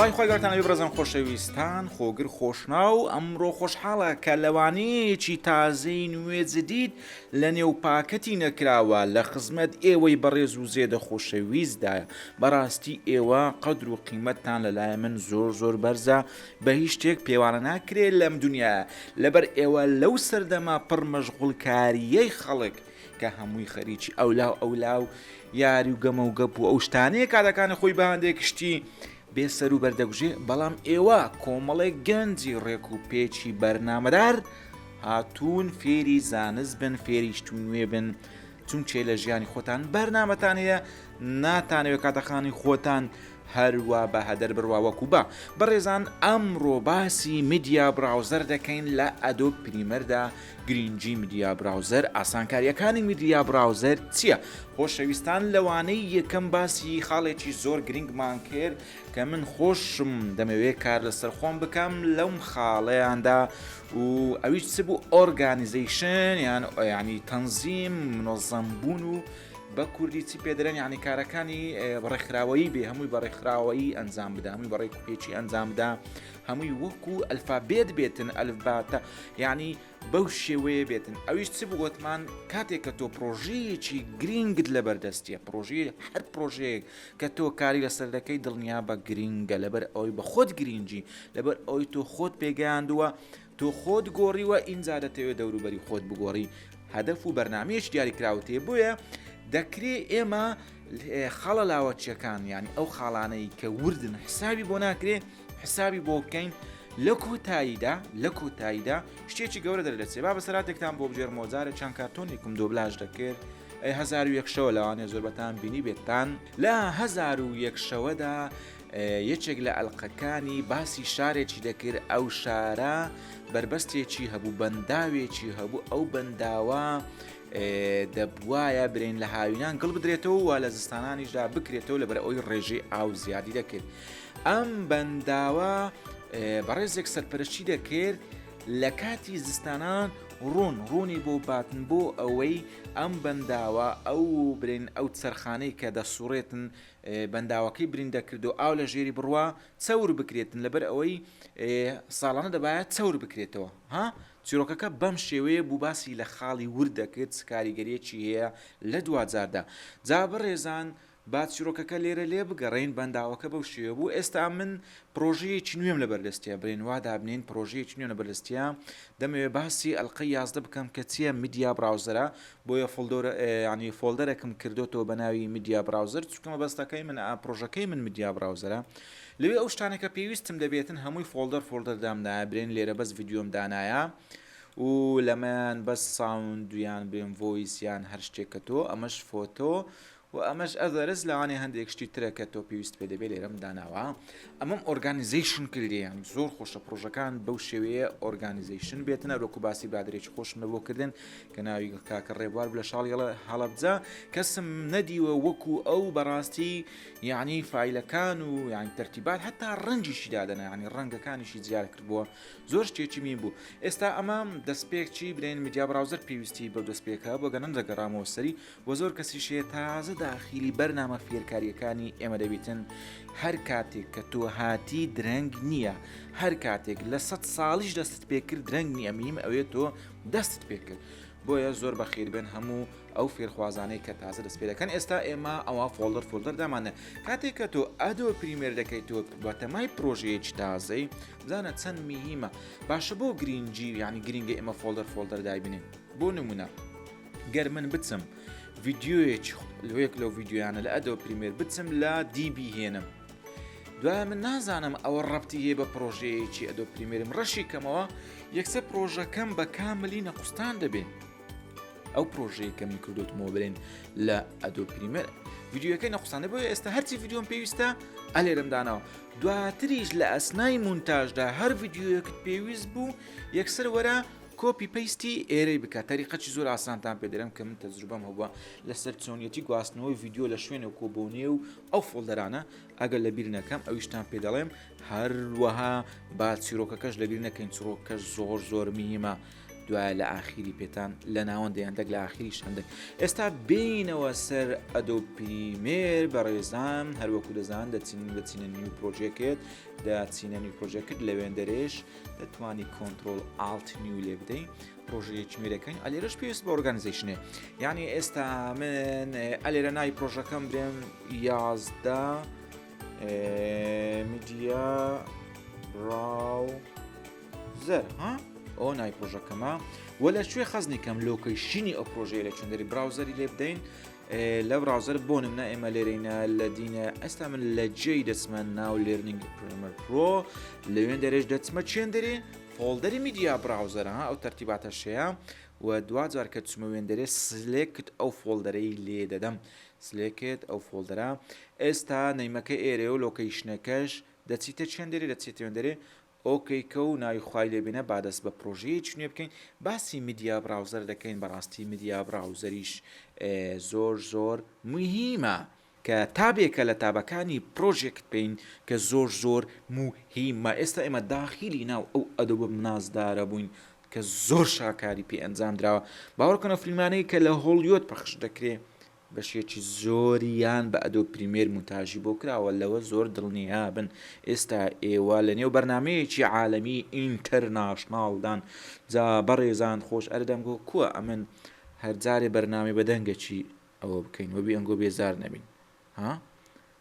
سڵاوی خوای گەورەتان لەبێ بەڕێزان خۆشەویستان خۆگر خۆشناو ئەمڕۆ خۆشحاڵە کە لەوانەیەکی تازەی نوێ جدید لە نێو پاکەتی نەکراوە لە خزمەت ئێوەی بەڕێز و زێدە خۆشەویستدایە بەڕاستی ئێوە قەدر و قیمەتتان لەلای من زۆر زۆر بەرزە بە هیچ شتێک پێوانە ناکرێ لەم دنیایە لەبەر ئێوە لەو سەردەمە پڕ مەشغوڵکارییەی خەڵک کە هەمووی خەریکی ئەولا و ئەولا و یاری و گەمە و گەپ و ئەو شتانەیە کاتەکانی خۆی بە هەندێک شتی بێ سەر و بەردەگوژێ بەڵام ئێوە کۆمەڵێک گەنجی ڕێک و پێکی بەرنامەدار هاتوون فێری زانست بن فێری شت و نوێ بن چونچێ لە ژیانی خۆتان بەرنامەتان هەیە ناتانەوێت کاتەکانی خۆتان هەروا بە هەدەر بڕوا وەکو با. بەڕێزان ئەمڕۆ باسی media browser دەکەین لە Adobe Premiere دا گرینگی media browser ئاسانکاریەکانی media browser چیە؟ خۆشەویستان لەوانەی یەکەم باسی خاڵێکی زۆر گرنگمان کرد کە من خۆشم دەمەوێت کار لەسەر خۆم بکەم لەم خاڵەیاندا و ئەویش چ بوو organization یان ینی تەنزیم منەزەم بوون و بە کوردی چی پێ دەرێن یعنی کارەکانی ڕێکخراوەیی بێ هەمووی بە ڕێکخراوەیی ئەنجام بدا هەمووی بە ڕێکوپێکی ئەنجام بدا هەمووی وەکو ئەلفابێت بێتن ئەلفباتە یعنی بەو شێوەیە بێتن ئەویش چ بگوتمان کاتێک کە تۆ پرۆژەیەکی گرنگت لە بەردەستیە پرۆژەیە هەر پرۆژەیەک کە تۆ کاری لەسەر دەکەی دڵنیا بە گرنگە لەبەر ئەوەی بە خۆت گرنگی لەبەر ئەوەی تۆ خۆت پێگەیاندووە تۆ خۆت گۆڕیوە ئینجا دەتەوێت دەوروبەری خۆت بگۆڕی هەدەف و بەرنامەیەکی دیاریکراوت هەیە بۆیە دەکرێ ئێمە خاڵە لاوەچیەکان یانی ئەو خاڵانەی کە وردن حسابی بۆ ناکرێ حسابی بۆ بکەین لە کۆتاییدا لە کۆتاییدا شتێکی گەورە دەردەچێ با بەسەراتێکتان بۆ بگێڕمەوە جارێ چەند کارتۆنێکم دۆبلاژ دەکرد ئەی 1001 شەوە لەوانەیە زۆربەتان بینی بێتان لە 1001 شەوەدا یەکێک لە ئەلقەکانی باسی شارێکی دەکرد ئەو شارە بەربەستێکی هەبوو بەنداوێکی هەبوو ئەو بەنداوە دەبواە برێن لە هاوینان گڵ بدرێتەوە و لە زستانانیشدا بکرێتەوە لەبەر ئەوی ڕێژەی ئاو زیادی دەکرد ئەم بەنداوە بەڕێزێک سەرپەرشتی دەکرد لە کاتی زستانان ڕوون ڕوونی بۆ باتن بۆ ئەوەی ئەم بەنداوە ئەو برێن ئەو چەرخانەی کە دەسوڕێتن بەنداوەکەی برین دەکرد و ئاو لە ژێری بڕوا چەور بکرێتن لەبەر ئەوەی ساڵانە دەبایە چەور بکرێتەوە ها چیرۆکەکە بەم شێوەیە بوو باسی لە خاڵی ورد دەکرد چ کاریگەریەکی هەیە لە دواجاردا جا بەڕێزان با چیرۆکەکە لێرە لێ بگەڕێین بەنداوەکە بەو شێوە بوو ئێستا من پرۆژەیەکی نوێم لەبەردەستیە برێن وا دابنێین پرۆژەیەکی نوێم لەبەردەستیە دەمەوێت باسی ئەلقەی 11 بکەم کە چییە media browser ە بۆیە folder یانی folder ێکم کردۆتەوە بە ناوی media browser چونکە مەبەستەکەی من پرۆژەکەی من media browser ە لەوێ ئەو شتانە کە پێویستم دەبێتن هەمووی folder folder دامنایە برێن لێرە بەس ڤیدیۆم دانایە و لەمەیان بەس sound یان برێن voice یان هەر شتێک کە تۆ ئەمەش photo و ئەمەش others لەوانەیە هەندێک شتی ترە کە تۆ پێویست پێ دەبێت لێرەم داناوە ئەمەم organization کردیان زۆر خۆشە پرۆژەکان بەو شێوەیە organization بێتنە وەکو باسی برادێکی خۆشم لە بۆ کردن کە ناوی کاکە ڕێبوار لە شاڵی هەڵەبجە کەسم نەدیوە وەکو ئەو بەڕاستی یعنی فایلەکان و یان تەرتیبات هەتا ڕەنگیشی دادەنا ینی ڕەنگەکانیشی زیاد کردبووە زۆر شتێکی مین بوو ئێستا ئەمە دەستپێک چی برێن media browser پێویستی بەو دەستپێکە بۆ گەنم دەگەڕامەوە سەری وە زۆر کەسیش هەیە تازە داخیلی بەرنامە فێرکاریەکانی ئێمە دەبیتن هەر کاتێک کە تۆ هاتی درەنگ نییە هەر کاتێک لە سە ساڵیش دەستت پێکرد درەنگ نییە میم ئەوێ تۆ دەستت پێکرد بۆیە زۆر بەخیر بن هەموو ئەو فێرخوازانەی کە تازە دەست پێ دەکەن ئێستا ئێمە ئەوە folder folder دامانە کاتێک کە تۆ Adobe Premiere دەکەیت تۆ بەتەمای پرۆژەیەکی تازەی بزانە چەند میهیمە باشە بۆ گرنگی یعنی گرنگە ئێمە folder folder دابینین بۆ نمونە گەر من بچم ڤیدیۆیەکی لەوەیەک لەو ڤیدیۆیانە لە Adobe Premiere بچم لە دی بیهێنم دوای من نازانم ئەوە ڕەبتی هەیە بە پرۆژەیەکی Adobe Premiere م ڕەشی کەمەوە یەکسەر پرۆژەکەم بە کاملی نەقوستان دەبێ ئەو پرۆژەیە کە من کردوتمەوە برێن لە Adobe Premiere ڤیدیۆەکەی نەقوستانە بۆیە ئێستا هەرچی ڤیدیۆم پێویستە ئەلێرم داناوە دواتریش لە ئەسنای مونتاژدا هەر ڤیدیۆیەکت پێویست بوو یەکسەر وەرە copy paste ی ئێرەی بکە تەریقەکی زۆر ئاسانتان پێ دەرم کە من تەجروبەم هەبووە لەسەر چۆنیەتی گواستنەوەی ڤیدیۆ لە شوێنێک بۆ نێو ئەو folder انە ئەگەر لەبیر نەکەم ئەویشتان پێ دەڵێم هەروەها با چیرۆکەکەش لەبیر نەکەین چیرۆکەکەش زۆر زۆر مهمە. دوایە لە ئاخیری پێتان لە ناوەندی هەندێک لە ئاخیریش هەندێک ئێستا بینەوە سەر Adobe Premiere بەڕێزان هەروەکو دەزان دەچین دەچینە new project دەچینە new project لەوێندەرێش دەتوانی control alt new لێ بدەین پرۆژەیەکی نوێ دەکەین ئەلێرەش پێویست بە organization ێ یعنی ئێستا من ئەلێرە ناوی پرۆژەکەم برێم 11 media browser ها ئەو ناوی پرۆژەکەمە وە لە کوێ خەزنی کەم location ی ئەو پرۆژەیە لە چندری browser ی لێ بدەین لە browser بۆ نمونە ئێمە لێرەینە لە دینە ئێستا من لە جێی دەچمە ناو Learning Premiere Pro لەوێن دەرێش دەچمە چێن دەرێ folder ی media browser ە ئەو تەرتیباتە شەیە و دواجار کە چمە وێندەرێ select ئەو folder ەی لێ دەدەم select ئەو folder ە ئێستا name ەکە ئێرێ و location ەکەش دەچیتە چێن دەرێ دەچێتە وێندەرێ okay کە و ناوی خوای لێ بێنە با دەست بە پرۆژەیەکی نوێ بکەین باسی media browser دەکەین بەڕاستی media browser یش زۆر زۆر مهیمە کە tab ێکە لە tab ەکانی project pane کە زۆر زۆر موهیمە ئێستا ئێمە داخیلی ناو ئەو Adobe نازدارە بووین کە زۆر شاکاری پێ ئەنجام دراوە باوەڕکەن ئەو فیلمانەی کە لە هۆڵیۆد پەخش دەکرێ بەشێکی زۆریان بە Adobe Premiere مونتاژی بۆ کراوە لەوە زۆر دڵنیابن ئێستا ئێوە لە نێو بەرنامەیەکی عالەمی international دان جا بەڕێزان خۆش ئەرێ دەمگۆ کووە ئەمن هەر جارێ بەرنامەی بە دەنگەکی ئەوە بکەین وەبی ئەنگۆ بێزار نەبین ها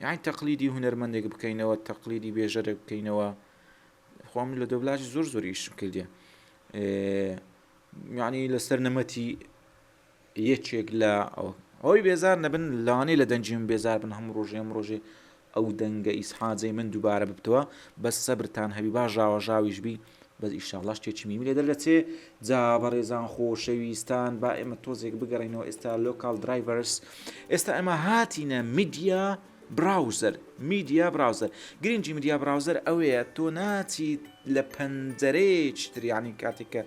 یعنی تەقلیدی هونەرمەندێک بکەینەوە تەقلیدی بێژەرێک بکەینەوە خۆم لە دۆبلاژی زۆر زۆر ئیشم کردیە یعنی لەسەر نەمەتی یەکێک لە ئەوەی بێزار نەبن لەوانەیە لە دەنگی من بێزار بن هەموو ڕۆژێ هەموو ڕۆژێ ئەو دەنگە ئیسحاجەی من دووبارە ببتەوە بەس سەبرتان هەبی با ژاوەژاویش بی بەس ئیشاڵڵا شتێکی میمی لێ دەردەچێ جا بەڕێزان خۆشەویستان با ئێمە تۆزێک بگەڕێینەوە ئێستا local drivers ئێستا ئێمە هاتینە media browser media browser گرنگی media browser ئەوەیە تۆ ناچیت لە پەنجەرەیەکی تر یعنی کاتێک کە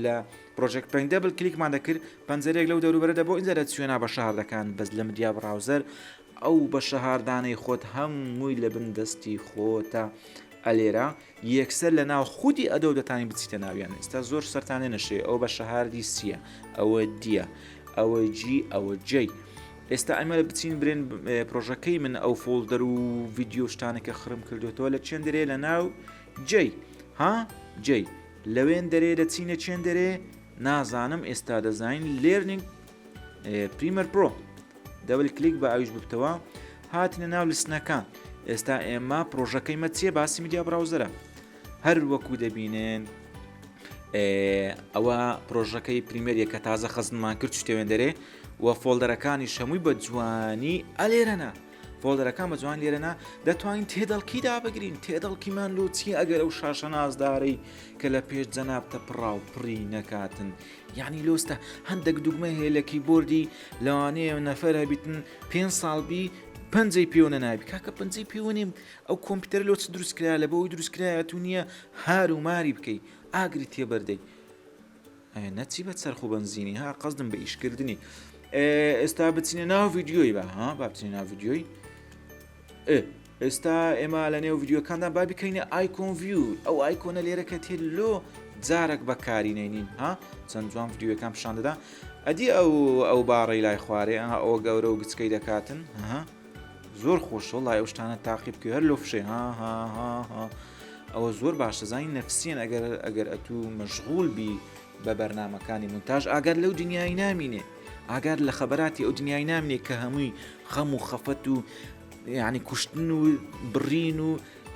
لە project pane double click مان دەکرد پەنجەرێک لەو دەوروبەرە دەبۆ ئینجا دەچووە ناو بەشە hard ەکان بەس لە media browser ئەو بەشە hard انەی خۆت هەمووی لە بن دەستی خۆتە ئەلێرە یەکسەر لە ناو خودی Adobe دەتانی بچیتە ناویان ئێستا زۆر سەرتانێ نەشێ ئەو بەشە hard ی C یە ئەوە D یە ئەوە G ئەوە J ئێستا ئەمە بچین برێن پرۆژەکەی من ئەو folder و ڤیدیۆ شتانێکە خرم کردوێتەوە لە چێن دەرێ لە ناو J ها J لەوێن دەرێ دەچینە چێن دەرێ نازانم ئێستا دەزانین Learning Premiere Pro double click بە ئەویش ببتەوە هاتنە ناو listen ەکان ئێستا ئێمە پرۆژەکەی مە چیە باسی media browser ە هەر وەکو دەبینن ئەوە پرۆژەکەی Premiere ە کە تازە خەزنمان کرد شتێوێن دەرێ و folder ەکانی شەمووی بە جوانی ئەلێرەنا folder ەکان بە جوان لێرەنا دەتوانین تێدەڵکی دابگرین تێدەڵکیمان لۆ چیە ئەگەر ئەو شاشە نازدارەی کە لە پێش جەنابتە پڕاو پڕی نەکاتن یعنی لۆستە هەندێک دوگمە هەیە لە کیبۆردی لەوانەیە نەفەر هەبیتن پێ ساڵ بی پەنجەی پێوە نابی کاکە پەنجەی پێوە نیم ئەو کۆمپیوتەر لۆ چ دروست کرا لە بۆی دروست کرایە تو نییە هار و ماری بکەی ئاگری تێبەردەی نەچی بە چەرخ و بەنزینی ها قەزدم بە ئیشکردنی ئێستا بچینە ناو ڤیدیۆی بە ها با بچینە ناو ڤیدیۆی ئێستا ئێمە لە نێو ڤیدیۆکاندا با بکەینە icon view ئەو icon ە لێرە کە تێ لۆ جارێک بەکاری نێنین ها چەند جوان ڤیدیۆکان پیشان دەدا ئەدی ئەو ئەو باڕەی لای خوارێ ئەوە گەورە و گچکەی دەکاتن ها زۆر خۆشە وڵی ئەو شتانە تاقی بکە هەر لۆ فشێ ها ها ها ها ئەوە زۆر باشە زانی نەفسیەن ئەگەر ئەگەر ئەتوو مەشغول بی بە بەرنمەکانی مونتاژ ئاگات لەو دنیای نامینێ ئاگات لە خەبەراتی ئەو دنیای نامینێ کە هەمووی خەم و خەفەت و یعنی کوشتن و بڕین و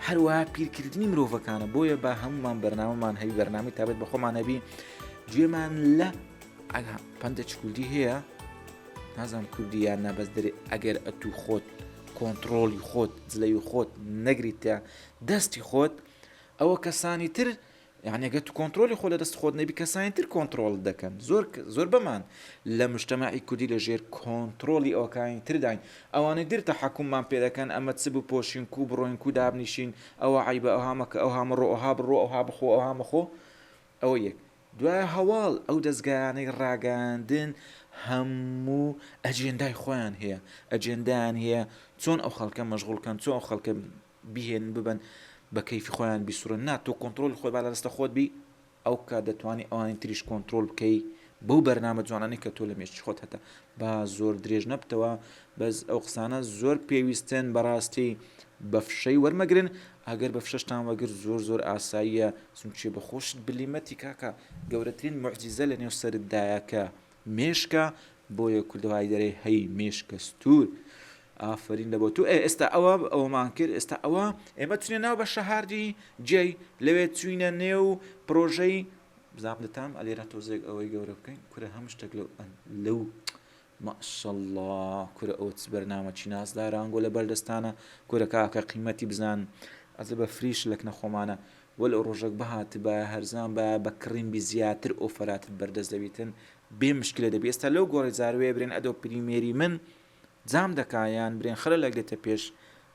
هەروە پیرکردنی مرۆڤەکانە بۆیە بە هەمومان بەرنامەمان هەبی بەرنامی تابێت بە خۆمان هەبی گوێمان لە پەندە چ کوردی هەیە نازانم کوردی یان نا بەس دەرێ ئەگەر ئەتوو خۆت کۆنتڕۆڵی خۆت جلەوی خۆت نەگریتە دەستی خۆت ئەوە کەسانی تر یعنی ئەگەر تو کۆنترۆلی خۆ لە دەست خۆت نەبی کەسانی تر کۆنترۆڵ دەکەن زۆر زۆر بەمان لە مجتەمەعی کوردی لە ژێر کۆنترۆڵی ئەوکانی ترداین ئەوانەی در تەحەکوممان پێ دەکەن ئەمە چ بپۆشین کو بڕۆین کو دابنیشین ئەوە عیبە ئەوها مەکە ئەوها مەڕۆ ئەوها بڕۆ ئەوها بخۆ ئەوها مەخۆ ئەوە یەک دوای هەواڵ ئەو دەزگایانەی ڕاگەیاندن هەموو ئەجێندای خۆیان هەیە، ئەجێندایان هەیە چۆن ئەو خەڵکە مەشغوڵ کەن، چۆن ئەو خەڵکە بهێنن ببەن بە کەیفی خۆیان بیسوڕێن، نا تۆ کۆنتڕۆڵی خۆت با لە دەستە خۆت بی. ئەو کات دەتوانی ئەوانی تریش کۆنترۆل بکەی بەو بەرنامە جوانانەی کە تۆ لە مێشکی خۆت هەتە با زۆر درێژ نەبتەوە بەس ئەو قسانە زۆر پێویستن بەڕاستی بە فشەی وەرمەگرن ئەگەر بە فشەشتان وەگر زۆر زۆر ئاساییە چونکێ بە خۆشت بلیمەتی کاکە گەورەترین معجزە لە نێو سەرتدایە کە مێشکە بۆیە کوردەواری دەرێ هەی مێشکە ستور ئافرین لە بۆ تو ئێ ئێستا ئەوە ئەوەمان کرد ئێستا ئەوە ئێمە چونە ناو بە شەهاردی جێی لەوێ چوینە نێو پرۆژەی بزانم دەتام ئەلێرە تۆزێک ئەوەی گەورە بکەین کورە هەموو شتێک لەو لەو ماشاءاللە کورە ئەوە چ بەرنامەکی نازدارانگۆ لە بەردەستانە کورە کاکە قیمەتی بزان ئەزە بە فریش لەکنە خۆمانە وەلو ڕۆژەک بهاتبایە هەرزان بایە بە کڕین بی زیاتر ئۆفەراتت بەردەست دەبیتن بێ مشکلە دەبی ئێستا لەو گۆڕی جاروێ برێن ئەدۆ پریمێری من جام دەکا یان برێن خەلەلێک دێتە پێش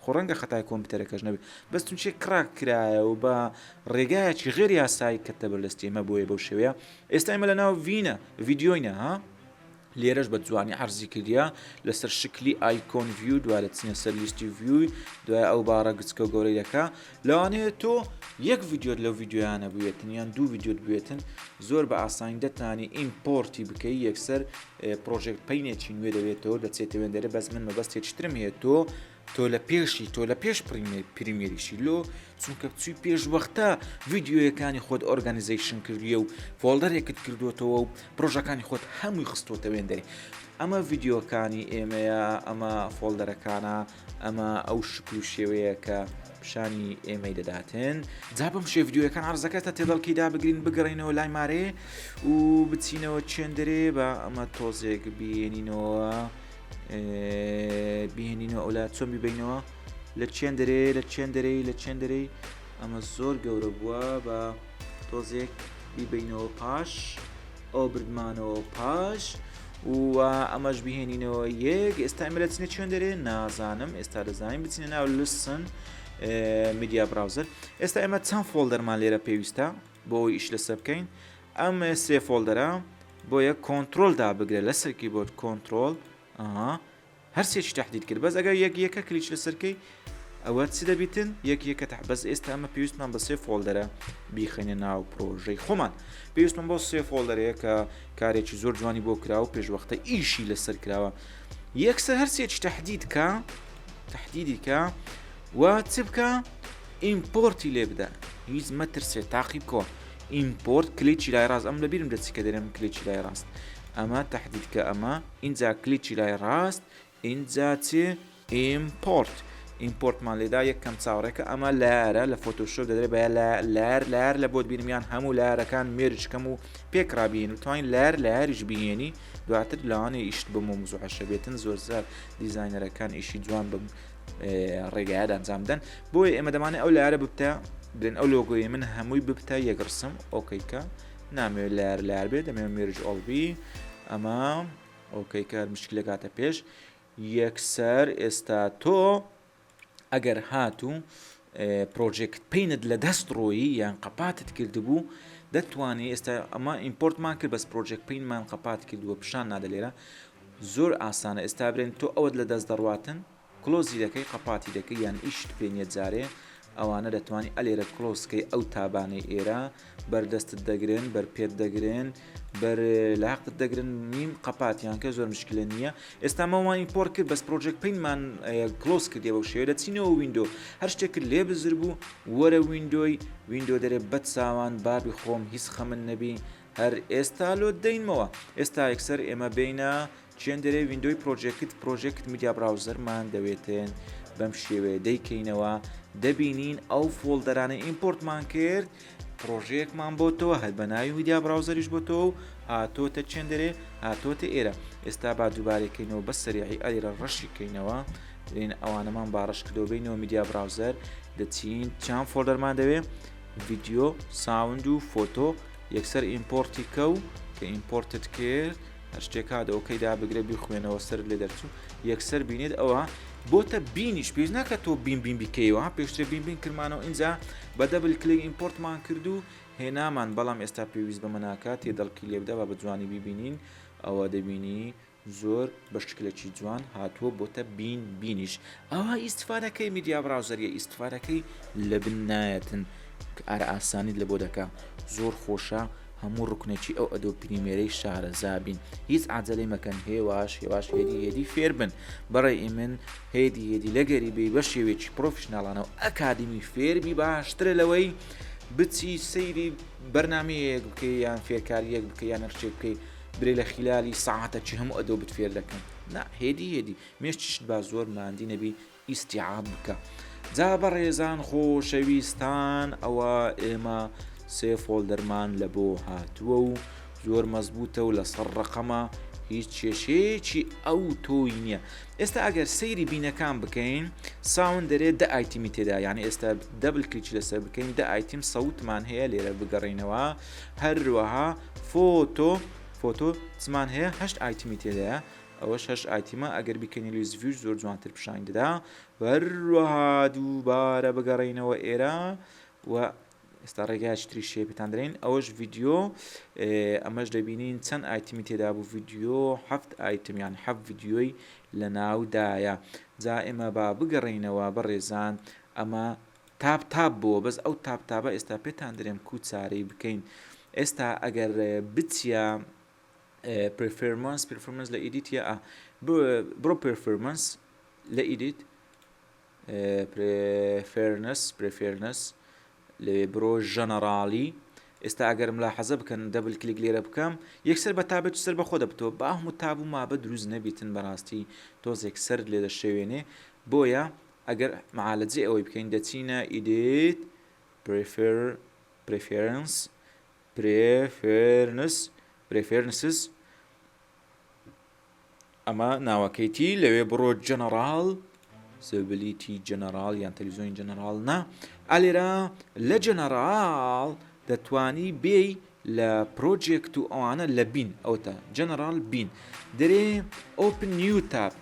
خۆ ڕەنگە خەتای کۆمپیوتەرەکەش نەبێ بەس چونچێ crack کرایە و بە ڕێگایەکی غێر یاسایی کەتە بەردەستی ئێمە بۆیە بەو شێوەیە ئێستا ئێمە لە ناو ڤینە ڤیدیۆینە ها لێرەش بە جوانی عەرزی کردیە لەسەر شکلی icon view دوای دەچینە سەر لیستی view ی دوای ئەو باڕە گچکە و گەورەی دەکا لەوانەیە تۆ یەک ڤیدیۆت لەو ڤیدیۆیانە بوێتن یان دوو ڤیدیۆت بوێتن زۆر بە ئاسانی دەتانی import ی بکەی یەکسەر project pane ێکی نوێ دەبێتەوە دەچێتە وێندەرە بەس من مەبەستێکی ترم هەیە تۆ تۆ لە پێشی تۆ لە پێش Premiere یشی لۆ چونکە چوی پێش وەختە ڤیدیۆیەکانی خۆت organization کردویە و folder ێکت کردوێتەوە و پرۆژەکانی خۆت هەمووی خستۆتە وێندەری ئەمە ڤیدیۆکانی ئێمەیە ئەمە folder ەکانە ئەمە ئەو شکل و شێوەیە کە پیشانی ئێمەی دەداتن جا بەم شێ ڤیدیۆیەکان عرزەکە تا تێدەڵکی دابگرین بگەڕینەوە لای مارێ و بچینەوە چێندرێ بە ئەمە تۆزێک بێنینەوە بهێنینەوە ئەولا چۆن بیبینەوە لە چێندرێ لە چێندرێ لە چێندرێ ئەمە زۆر گەورە بووە بە تۆزێک بیبینەوە پاش ئەو بردمانەوە پاش و ئەمەش بهێنینەوە یەک ئێستا ئمە لە چنە چێن دەرێ نازانم ئێستا دەزانین بچینە ناو لسن media browser ئێستا ئێمە چەند folder مان لێرە پێویستە بۆ ئەوی ئیش لەسەر بکەین ئەم سێ folder ە بۆیە کۆنترۆل دابگرە لەسەر keyboard control ئەها هەرسێکی تهدید کرد بەس ئەگەر یەک یەکە کلیچ لەسەرکەی ئەوە چ دەبیتن یەک یەکە تح بەس ئێستا ئەمە پێویستمان بە سێ folder ە بیخەینە ناو پرۆژەی خۆمان پێویستمان بۆ سێ folder ەیە کە کارێکی زۆر جوانی بۆ کرا و پێشوەختە ئیشی لەسەر کراوە یەکسەر هەرسێکی تهدید کە تهدیدی کە و چ بکە import ی لێ بدە هیچ مەترسێ تاقی بکەوە import کلیکی لای ڕاست ئەم لەبیرم دەچی کە دەرێم کلیکی لای ڕاست ئەمە تهدید کە ئەمە ئینجا کلیکی لای ڕاست ئینجا چێ import import مان لێدا یەک کەم چاوەڕێکە ئەمە layer ە لە فۆتۆشۆپ دەدرێت بە layer layer لە بۆت بینم یان هەموو layer ەکان merge کەم و پێکرا بین و توانین layer layer یش بهێنی دواتر لەوانەیە ئیشت بە مۆمزوعەشە بێتن زۆر زار دیزاینەرەکان ئیشی جوان بم ڕێگایەدا ئەنجام بدەن بۆیە ئێمە دەمانێت ئەو layer ە ببتە بڵێن ئەو لۆگۆی من هەمووی ببتە یەک ڕسم okay کە نامەوێت layer layer بێت دەمەوێت merge all بی ئەمە okay کە مشکلەکاتە پێش یەکسەر ئێستا تۆ ئەگەر هاتوو project pane ت لە دەست ڕۆیی یان قەپاتت کردبوو دەتوانێت ئێستا ئەمە import مان کرد بەس project pane مان قەپات کردووە پیشان نادە لێرە زۆر ئاسانە ئێستا برێن تۆ ئەوەت لە دەست دەڕواتن close ی دەکەی قەپاتی دەکەی یان ئیشت پێ نیە جارێ ئەوانە دەتوانی ئەلێرە close کەی ئەو tab انەی ئێرە بەر دەستت دەگرن بەر پێت دەگرن بەر لاقت دەگرن میم قەپاتیان کە زۆر مشکلە نییە ئێستا مەوان import کرد بەس project pane مان close کردێ بەو شێوە دەچینەوە window هەر شتێک کرد لێ بزر بوو وەرە window ی window دەرێ بەچاوان بابی خۆم هیچ خەمن نەبی هەر ئێستا لۆت دەینمەوە ئێستا یەکسەر ئێمە بینە چێندەرێ window ی project project media browser مان دەوێتن بەم شێوەیە دەیکەینەوە دەبینین ئەو folder انە import مان کرد پرۆژەیەکمان بۆتەوە هەر بە ناوی media browser یش بۆتەوە و هاتۆتە چێندەرێ هاتۆتە ئێرە ئێستا با دووبارەکەینەوە بە سەریعی ئەلیرە ڕەشی کەینەوە لێن ئەوانەمان باڕەش کردەوە بینەوە media browser دەچین چیان folder مان دەوێ ڤیدیۆ sound و photo یەکسەر import ی کە و کە import ت کرد هەر شتێک هات okay دابگرە بیخوێنەوە سەرت لێ دەرچوو یەکسەر بینێت ئەوە بۆتە bin یش پێویست ناکە تۆ bin bin بیکەیەوە پێشتر bin bin کرمانەوە ئینجا بە double click import مان کرد و هێنامان بەڵام ئێستا پێویست بەمە ناکات تێدەڵکی لێبدا با بە جوانی بیبینین ئەوە دەبینی زۆر بە شکلێکی جوان هاتووە بۆتە bin bin یش ئەوە ئیسفادەکەی media browser ە ئیسفادەکەی لە بن نایەتن. کارە ئاسانیت لە بۆ دەکا زۆر خۆشە هەموو ڕکنێکی ئەو Adobe Premiere ەی شارەزا بین هیچ عجلەی مەکەن هێواش هێواش هێدی هێدی فێربن بەڕێی من هێدی هێدی لەگەری بی بە شێوێکی professional انە و ئەکادیمی فێربی باشترە لەوەی بچی سەیری بەرنمەیەک بکەی یان فێرکاریەک بکە یان نەخشێک بکەی برێ لە خیلالی ساعتە چی هەموو Adobe ت فێر دەکەن نا هێدی هێدی مێشتیشت با زۆر ماندی نەبی ئیستیعاب بکە جا بەڕێزان خۆشەویستان ئەوە ئێمە سێ folder مان لە بۆ هاتووە و زۆر مەزبوتە و لەسەر ڕقەمە هیچ کێشەیەکی ئەو تۆی نییە ئێستا ئەگەر سەیری bin ەکان بکەین sound دەرێ دە item ی تێدا یعنی ئێستا double click لەسەر بکەین دە item سەوتمان هەیە لێرە بگەڕینەوە هەروەها photo photo چمان هەیە هەشت item ی تێدایە ئەوەش هەشت item ە ئەگەر بیکەینە list view ش زۆر جوانتر پیشانی دەدا هەروەها دووبارە بگەڕێینەوە ئێرە و ئێستا ڕێگایکی تری شێ پێتان دەرێین ئەوەش ڤیدیۆ ئەمەش دەبینین چەند item ی تێدا بوو ڤیدیۆ هەفت item یان هەفت ڤیدیۆی لە ناودایە جا ئێمە با بگەڕێینەوە بەڕێزان ئەمە tab tab بووە بەس ئەو tab tab ە ئێستا پێتان درێم کو چارەی بکەین ئێستا ئەگەر بچیە preference preference لە edit یە ئا بڕۆ preference لە edit preference preference لەوێ بڕۆ ژەنەڕاڵی ئێستا ئەگەر ملاحەزە بکەن double click لێرە بکەم یەکسەر بە tab ێک سەر بەخۆ دەبتەوە با هەموو tab و مابە دروست نەبیتن بەڕاستی تۆزێک سەرت لێ دەشێوێنێ بۆیە ئەگەر معالەجەی ئەوەی بکەین دەچینە edit prefer preference preference preferences ئەمە ناوەکەیتی لەوێ بڕۆ general زبلیتی جەنەڕال یان تەلویزیۆنی جەنەڕال نا ئالێرا لە جەنەڕال دەتوانی بێی لە project و ئەوانە لە bin ئەوتە general bin دەرێ open new tab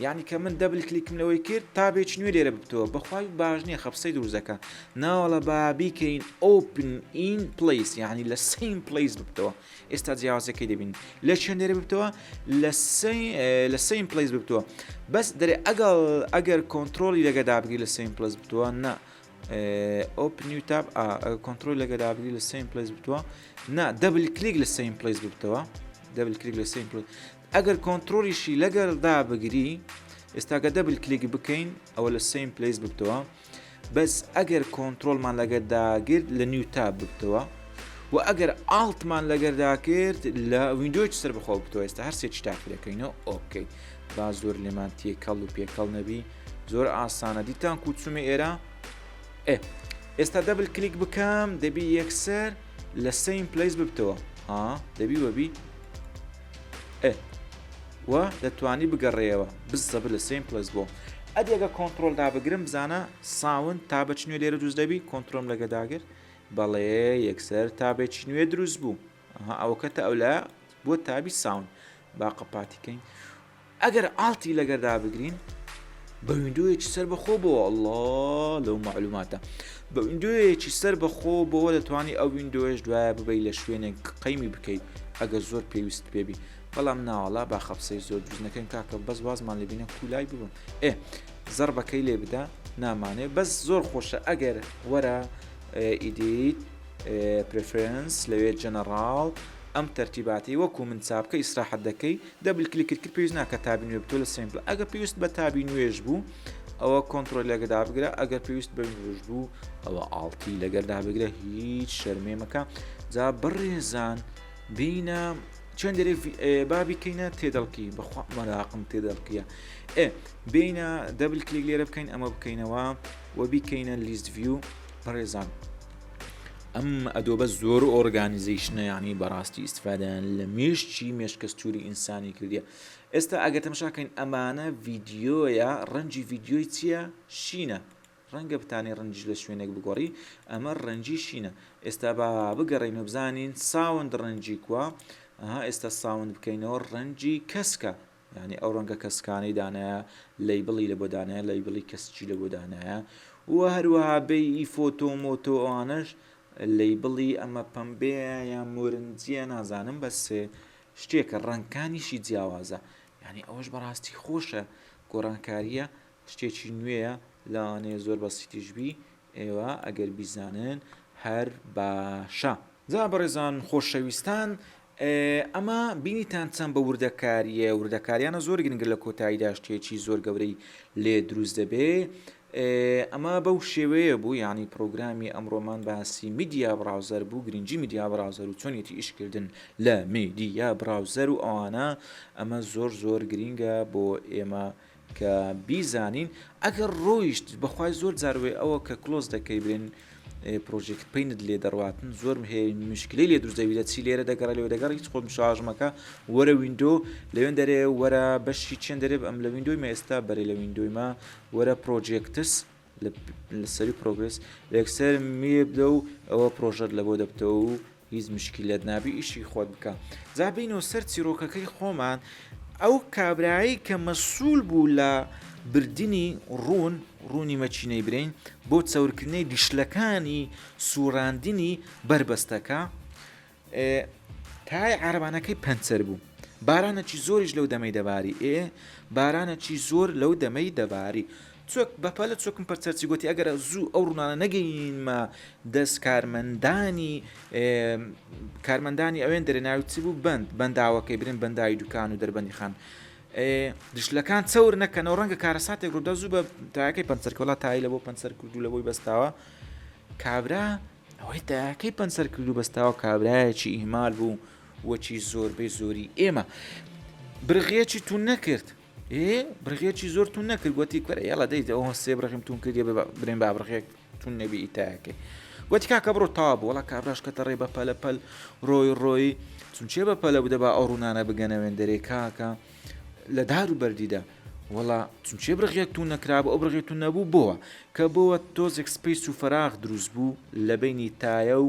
یعنی کە من double click م لەوەی کرد tab ێکی نوێ لێرە ببتەوە بەخوای باش نییە خەپسەی دروزەکە ناوەڵە با بیکەین open in place یعنی لە same place ببتەوە ئێستا جیاوازەکەی دەبین لە چێن لێرە ببتەوە لە same place ببتەوە بەس دەرێ ئەگەڵ ئەگەر کۆنتترۆلی لەگە دابگری لە same place بتەوە نا open new tab control لەگە دابگری لە same place بتوە نا double click لە same place ببتەوە double click لە same place ئەگەر کۆنتترۆلیشی لەگەر دابگری ئێستاگە double click بکەین ئەوە لە same place ببتەوە بەس ئەگەر کۆنتترۆلمان لەگەر داگرت لە new tab ببتەوە و ئەگەر Alt مان لەگەردا کرد لە window ی سەر بخۆ بتەوە ئێستا هەر سێ تاقی دەکەینەوە okay با زۆر لێمان تێکەڵ و پێکەڵ نەبی زۆر ئاسانە دیتان کو چوومە ئێرە ئێ ئێستا double click بکەم دەبی یەکسەر لە same place ببتەوە ها دەبی وەبی ئێ و دەتوانی بگەڕێەوە بزەب لە same place بۆ ئەدێگە کۆنتترۆل دابگرم بزانە sound tab ە نوێ لێرە دروست دەبی کۆنترۆم لەگە داگر بەڵێ یەکسەر tab ێکی نوێ دروست بوو ئەوەکەتە ئەولا بۆ tab ی sound با قەپاتیکەین ئەگەر Alt ی لەگەر دابگرین بە window یەکی سەر بەخۆ بۆ ئەڵڵا لەو معلوماتە بە window یەکی سەر بەخۆ بۆوە دەتوانی ئەو window یش دوایە ببی لە شوێنێک قەیمی بکەیت ئەگەر زۆر پێویست پێبی بەڵام ناوەڵا با خەپسەی زۆر دروست نەکەین کاکە بەس وازمان لەبینە کولای ببم ئێ زەربەکەی لێ بدە نامانێ بەس زۆر خۆشە ئەگەر وەرە edit preference لەوێ جەنەڕاڵ ئەم تەرتیباتەی وەکو من چاپکە ئیسراحەت دەکەی double click ت کرد پێویست ناکە tab ی نوێ بتۆ لە same place ئەگە پێویست بە tab ی نوێژ بوو ئەوە کۆنتترۆل لەگە دابگرە ئەگەر پێویست بە نوێژ بوو ئەوە Alt ی لەگەر دابگرە هیچ شەرمێ مەکە جا بڕێزان بینە چۆن دەرێ بابی کەینە تێدەڵکی بەخوا مەراقم تێدەڵکیە ئێ بینە double click لێرە بکەین ئەمە بکەینەوە و بیکەینە list view بەڕێزان ئەم Adobe ە زۆر organization ە یانی بەڕاستی ئیسفادەیان لە مێشکی مێشکەستوری ئینسانی کردیە ئێستا ئەگەر تەماشاکەین ئەمانە ڤیدیۆیە ڕەنگی ڤیدیۆی چییە شینە ڕەنگە بتانی ڕەنگیش لە شوێنێک بگۆڕی ئەمە ڕەنگی شینە ئێستا با بگەڕین و بزانین sound ڕەنگی کوا ئەها ئێستا sound بکەینەوە ڕەنگی کەسکە یانی ئەو ڕەنگە کەسکانەی دانایە label ی لە بۆ دانایە label ی کەسکی لە بۆ دانایە و هەروەها بێ ئی photo مۆتۆ ئەوانەش label ی ئەمە پەمبەیە یان مۆرنجیە نازانم بەس شتێکە ڕەنگکانیشی جیاوازە یعنی ئەوەش بەڕاستی خۆشە گۆڕانکاریە شتێکی نوێیە لەوانەیە زۆر بەسیتیش بی ئێوە ئەگەر بیزانن. هەر باشە. جا بەڕێزان خۆشەویستان ئەمە بینیتان چەند بە وردەکاریە وردەکاریانە زۆر گرنگە لە کۆتاییدا شتێکی زۆر گەورەی لێ دروست دەبێ ئەمە بەو شێوەیە بوو یعنی پرۆگرامی ئەمڕۆمان باسی media browser بوو گرنگی media browser و چۆنیەتی ئیشکردن لە media browser و ئەوانە ئەمە زۆر زۆر گرنگە بۆ ئێمە کە بیزانین ئەگەر ڕۆیشت بەخوای زۆر جار وێ ئەوە کە close دەکەی برێن project pane ت لێ دەڕاتن زۆر هەیە مشکلی لێ دروست دەبی دەچی لێرە دەگەڕێ لەوێ دەگەڕ هیچ خۆم شاژمەکە وەرە window لەوێن دەرێ وەرە بەشی چێن دەرێ ئەم لە window ی مە ئێستا بەرێ لە window ی مە وەرە projects لە سەری پرۆگرس لەکسەر مێ بدە و ئەوە پرۆژەت لە بۆ دەبتەوە و هیچ مشکیلەت نابی ئیشی خۆت بکە جا بینەوە سەر چیرۆکەکەی خۆمان ئەو کابرایی کە مەسول بوو لە بردنی ڕوون ڕوونی مەچینەی برین بۆ چەورکردنەی دیشلەکانی سوڕاندنی بەربەستەکە تای عربانەکەی پەنچەر بوو بارانەکی زۆریش لەو دەمەی دەباری ئێ بارانەکی زۆر لەو دەمەی دەباری چۆک بەپەلە چۆکم پەرچەرچی گۆتی ئەگەر زوو ئەو ڕوونانە نەگەینمە دەست کارمەندانی کارمەندانی ئەوێن دەرێ ناوی چ بوو بەند بەنداوەکەی برن بەنداوی دوکان و دەربەندی خان دشلەکان چەور نەکەنەوە ڕەنگە کارەساتێک ڕوودا زوو بە تایەکەی پەنچەر کۆلا تای لە بۆ پەنچەر کردو لە بۆی بەستاوە کابرا ئەوەی تایەکەی پەنچەر کردو بەستاوە کابرایەکی ئیهمال بوو وەکی زۆربەی زۆری ئێمە برغێکی تون نەکرد ئێ برغێکی زۆر تون نەکرد گوتی کورە یاڵا دەیت ئەوە سێ برغیم تون کردی برێن با برغێک تون نەبی ئیتاکەی گوتی کاکە بڕۆ تا بوو وڵا کابراش کەتە ڕێ بە پەلە پەل ڕۆی ڕۆی چونچێ بە پەلە بوو دەبا ئەو ڕوونانە بگەنەوێن دەرێ کاکە لە دار و بەردیدا وەڵا چونچێ برغێک تون نەکرابوو ئەو برغێک تون نەبوو بۆوە کە بۆوە تۆزێک space و فەراغ دروست بوو لە بینی تایە و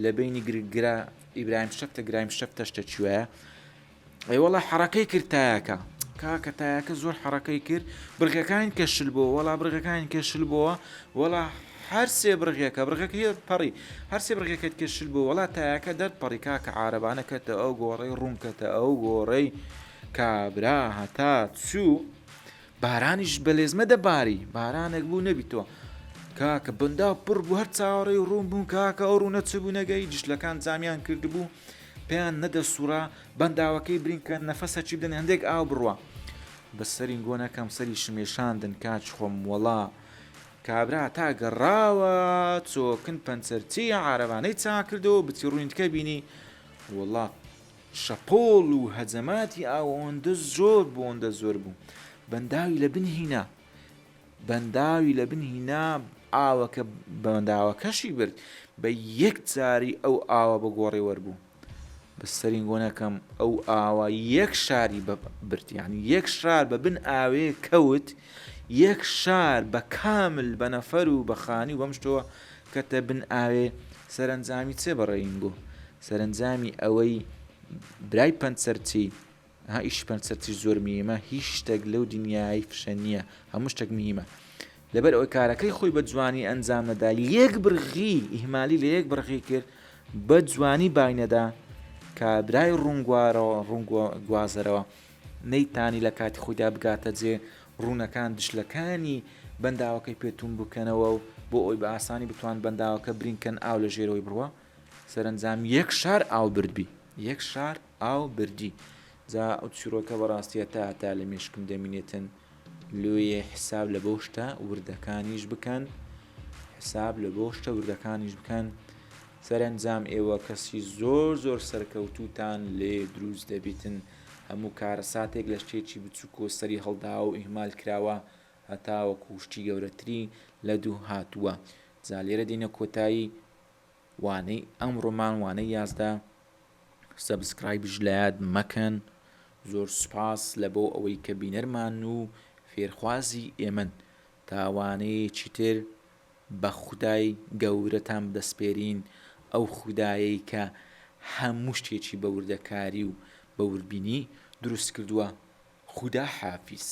لە بینی گرگرا ئیبراهیم شەفتە گرایم شەفتە شتە چوایە ئەی وەڵا حەڕەکەی کرد تایەکە کاکە تایەکە زۆر حەڕەکەی کرد برغەکانی کە شل بۆ وەڵا برغەکانی کە شل بۆوە وەڵا هەر سێ برغێکە برغەکە هێ پەڕی هەر سێ برغێکت کە شل بۆ وەڵا تایەکە دەرپەڕی کاکە عارەبانە کەتە ئەو گۆڕەی ڕوون کەتە ئەو گۆڕەی کابرا هەتا چوو بارانیش بە لێزمە دەباری بارانێک بوو نەبیتەوە کاکە بەنداو پڕ بوو هەر چاوەڕێی ڕوون بوون کاکە ئەو ڕوونە چ بوو نەگەی دیشلەکان جامیان کردبوو پێیان نەدەسوڕا بەنداوەکەی برین کە نەفەسە چی بدەن هەندێک ئاو بڕوا بە سەرین گۆ نەکەم سەری شمێشاندن کاچ خۆم وەڵا کابرا تا گەڕاوە چۆکن پەنچەرچی عارەبانەی چاکردەوە بچی ڕووینتکە بینی وەڵا شەپۆل و هەجەماتی ئاو ئەوەندە زۆر بوو ئەوەندە زۆر بوو بەنداوی لە بن هینا بەنداوی لە بن هینا ئاوەکە بەنداوەکەشی برد بە یەک جاری ئەو ئاوە بە گۆڕێ وەربوو بە سەرین گۆ نەکەم ئەو ئاوە یەک شاری برد یعنی یەک شار بە بن ئاوێ کەوت یەک شار بە کامل بە نەفەر و بە خانی و بەم شتەوە کەتە بن ئاوێ سەرەنجامی چێ بەڕێین بوو سەرەنجامی ئەوەی برای پەنچەرچی ها ئیشی پەنچەرچی زۆر مهمە هیچ شتێک لەو دنیای فشە نییە هەموو شتێک مهمە لەبەر ئەوەی کارەکەی خۆی بە جوانی ئەنجام نەدا یەک برغی ئیهمالی لە یەک برغی کرد بە جوانی بای نەدا کابرای ڕوونگوارەوە ڕوونگوازەرەوە نەیتانی لە کاتی خۆیدا بگاتە جێ ڕوونەکان دشلەکانی بەنداوەکەی پێتون بکەنەوە و بۆ ئەوی بە ئاسانی بتوان بەنداوەکە برینکەن ئاو لە ژێرەوەی بڕوە سەرەنجام یەک شار ئاو بردبی یەک شار ئاو بردی جا ئەو چیرۆکە بەڕاستی هەتا هەتا لە مێشکم دەمینێتن لۆیێ حساب لە بۆ شتە وردەکانیش بکەن حساب لە بۆ شتە وردەکانیش بکەن سەرەنجام ئێوە کەسی زۆر زۆر سەرکەوتوتان لێ دروست دەبیتن هەموو کارەساتێک لە شتێکی بچووکۆ سەری هەڵداوە و ئیهمال کراوە هەتاوەکو شتی گەورەتری لە دوو هاتووە جا لێرە دێنە کۆتایی وانەی ئەمڕۆمان وانەی 11 subscribe یش لەیاد مەکەن زۆر سوپاس لە بۆ ئەوەی کە بینەرمان و فێرخوازی ئێمەن تا وانەیەکی تر بە خودای گەورەتان دەسپێرین ئەو خودایەی کە هەموو شتێکی بە وردەکاری و بە وردبینی دروست کردووە خودا حافیز.